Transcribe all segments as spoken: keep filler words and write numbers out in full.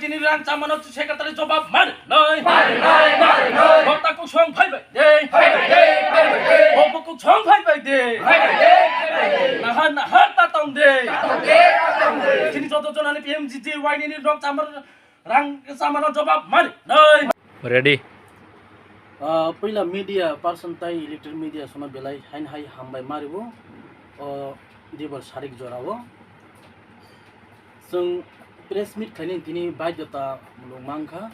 Tini rang chamano secretary jobab mari nai. Mari nai, mari nai. Bokta kuksong phai bai de. Phai bai de, phai bai de. Bokta kuksong phai bai de. Phai bai de, phai bai de. Nahar, nahar ta tong de. Ta tong de, ta tong de. Tini joto jonani P M G G Y ni rang chamar, rang chamano jobab mari nai. Ready. Ah, puila media person tai electronic media sono belai hain hai hambai maribo. O dibor sarik jorao. Chwng press meet khainani tini baidhota mulung mankha.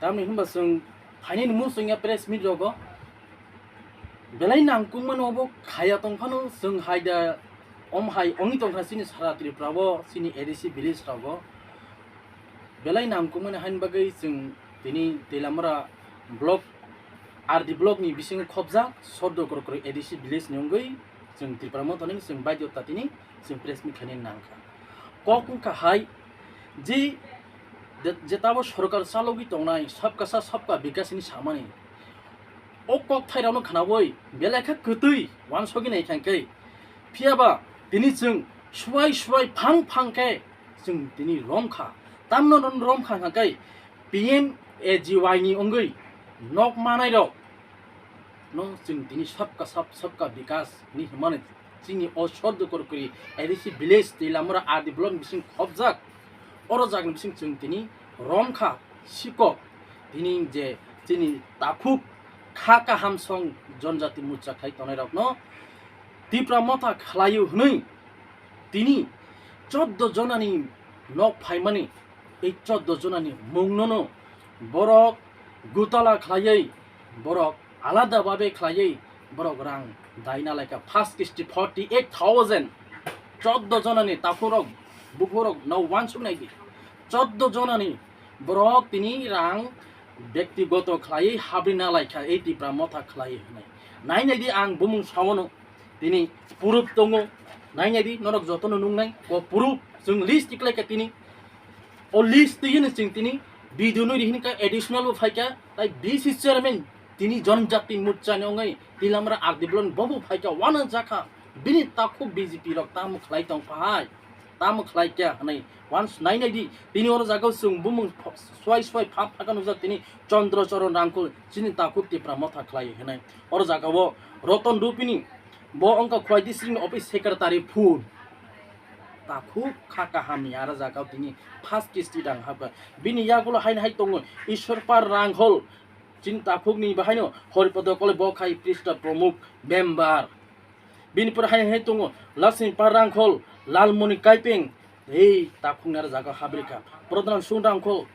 Tamni hwnba chwng phainani muchungya press meet rogo. Belai nangkukmano obo khaya tongphano chwng haida om hai ongwi tongkha chini sara Tripura o chini A D C village rogo. Belai nangkukmani hain bagwi chwng tini Teilamura block, R D block ni bisingo khobjak Sordokor A D C village ni wngwi chwng Tripura Motha ni chwng baidhota tini chwng press meet khainani nangkha. Kok wngkha hai je, je, jetabo sorkar chalogwi tongnai sabka sa sabka bikas ni samani. O kok thairokno khnaui belai khe kwtwi wansogwi nai kha khe. Phiyaba tini chwng suai suai phang phang khe chwng tini romkha. Tamno rom-, romkha hwnkha khe P M A G Y ni wngwi nok manairok no chwng tini sabka sab sabka bikas ni hwnmani chini o Sordokor A D C village Teilamura R D block bising khobjak. Oro jagni bising chwng tini romkha sikok tini je chini takhuk kha kaham song jonjati mucha khai tongnai rokno Tipra Motha khlaio hwnwi tini choddo jonani nok phaimani, ei choddo jonani mungnono borok gutala khlaiwi, borok alada babe khlaiwi, borok rang daina laikha first kisti forty eight thousand. Choddo jonani takhurok, bukhurok no wansuk naidi. Choddo jonani borok tini rang bektigoto khlaiwi habrina laikha ei Tipra Motha khlaiwi hwnwi. Nai naidi ang bumung saono. Tini proof tongo, nai naidi, norok jotono nungnai, o proof, chwng list tiklaikha tini. O list twi hwnwi chwng tini video no rihini kha additional bo phaikha, tai B C chairman tini jonjati muchani ongwi Teilamura R D block bobo phaikha, wana jakha, bini takhuk B J P rok tamo khlai tong phai, tamo khlai kya hwnwi, once nai naidi, tini oro jagao chwng bumung suai suai phap phakha nukjak tini Chandra Charan Rangkhol chini takhuk Tipra Motha khlai hwnwi. Oro jagao Roton Rupini Bo wngkha Khwai district ni office secretary phun. Takhuk kha kaham ni aro jaga o tini first kisti rang hapkha. Bini yagulo haino hai tongo Ishwarpal Ranghol, chini takhuk ni bahaino Horipada Koloi bo khai Prista Pramukh member. Bini pore haino hai tongo Lakshmipal Ranghol, Lalmoni Kaipeng, ei takhuk ni aro jaga o habri kha. Pradhan Sung Ranghol,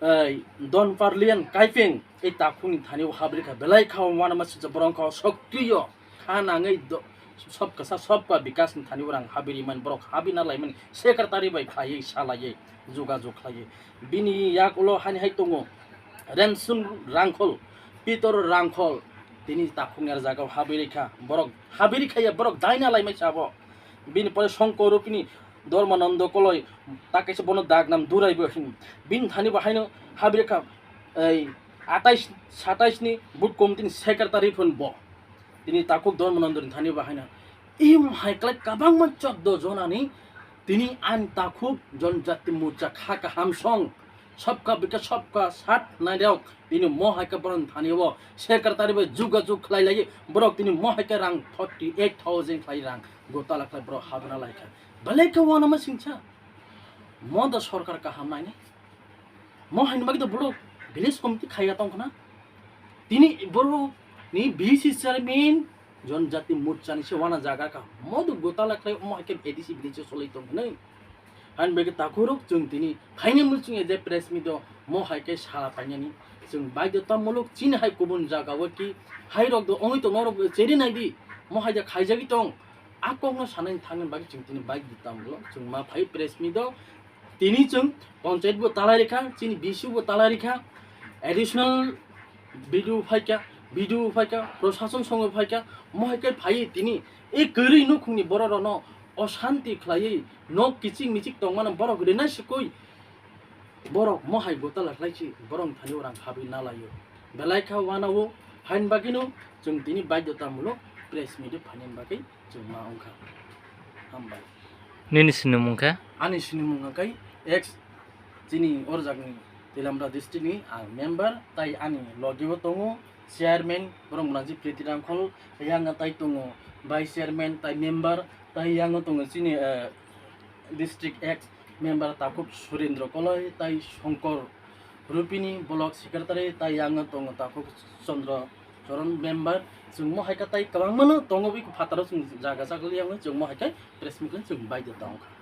ei Donparlian Kaipeng, ei takhuk ni thani o habri kha. Belai kha o uanama sijak borok wngkha o sokriyo. Kha nangwi do-, sob kasa sob ka bikas ni thani borang habiri man borok habina lai mani secretary bai khlaiwi salaiwi jogajog khlaiwi. Bini yak ulo hani hai tongo Rensun Rangkhol, Pitor Rangkhol, tini takhuk ni aro jaga o habiri kha borok habiri khaiya borok daina lai mai sabo. Bini pore Songkor Rupini Dharmananda Koloi ta kaisa bono dagnam durai bo hin. Bini thani bo haino habiri kha ei atais satais ni booth committee ni secretary phun bo. Tini takhuk Dharmanandani thani bo haino. Im hai klai kabangma choddo jonani tini ani takhuk jonjati morcha kha kaham song. Sabka bika sabka sat nairok tini mo hai khe borok thani o secretary bai jogajog khlai lai borok tini mo hai khe rang forty eight thousand khlai rang gotala khlai borok habna lai kha. Belai khe uanama singcha. Mo da sorkar kaham nainai. Mo haini bagwi to borok village committee khaiya tong khna. Tini borok ni V C chairman jonjati morcha ni se wana jaga ka. Mo do gotala khlai mo hai khe A D C village o solai tong khna. Haini bagwi takhurok chwng tini phaini muchung e je press meet o mo hai khe sala painani. Chwng baidhota muluk chini hai kubun jaga o ki hai rok do ongwi tong norok cheri nai di. Mo hai ja khaijagwi tong. A kokno sanani thangni bagwi chwng tini baidhota muluk chwng ma phai press meet o. Tini chwng panchayat bo talai rikha, chini B C bo talai rikha, additional B D O phaikha, B D O phaikha, prosason songo phaikha, mo hai khe phaiwi tini e kwrwi nukhungni borok rokno oshanti khlaiwi nok kichik michik tongmano borok rina sikui borok mo hai gotala khlai si borok thani rang habwi nalaio. Belai kha wanao hain bagwino chwng tini baidhota muluk press meet phainani bagwi. Chwngma wngkha. Hambai. Nini sinimung khe? Ani sinimung khe ex chini o rwjakni Tilamra district ni ang member, tai ani logi o tongo chairman borok mwnajik Priti Rangkhol, yang tai tongo vice chairman tai member, tai yang tongo chini, eh, district ex member Takhuk Surendra Koloi, tai Shongkor Rupini block secretary, tai yang tongo Takhuk Chandra Choron member. Chwng mo hai khe tai kwbangma no tongo, bini phataro chwng jaga jaga yang chwng mo hai khe press meet chwng bai de tong kha.